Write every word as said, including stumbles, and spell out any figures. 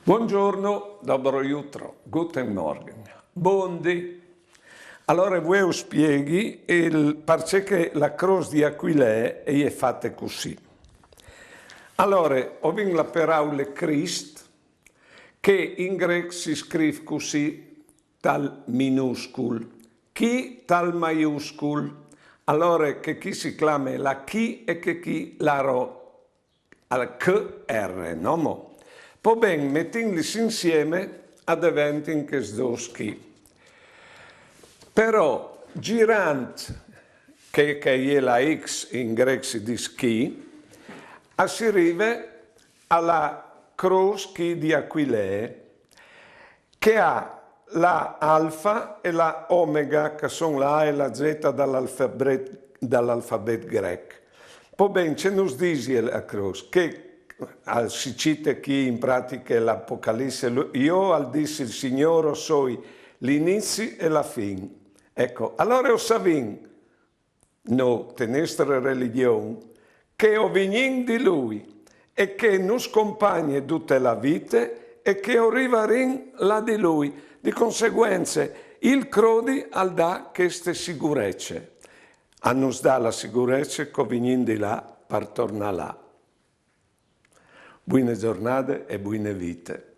Buongiorno, dobro jutro, guten Morgen, bondi. Alore, vuê us spieghi il parcè che la crôs di Aquilee e je fate cussì. Alore, o vin la peraule Crist, che in grêc si scrîf cussì, tal minuscul, chi tal maiuscul. Alore, chê chi si clame la chi e chê chi la rho. Al C R, no mo? Po ben, metintlis insiemi, a deventin chês dôs chi. Però, girant, che, che e je la X, in grêc si dîs chi, a si rive a la crôs chi di Aquilee, che e à la alfa e la omega, che a son la A e la Z dal alfabet, dal alfabet grêc. Po ben, ce nus disi la crôs? Che, al, si cite chi in pratiche l'Apocalisse, lu-, jo, al dîs il Signôr, o soi l'inizi e la fin. Eco, alore o savìn, nô, te nestre religjon, che o vignìn di lui e che nus compagne dute la vite e che o rivarìn là di lui. Di conseguence, il crodi al dà cheste sigurece. A nus dà la sigurece che o vignìn di là par tornâ là. Buine zornade e buine vite.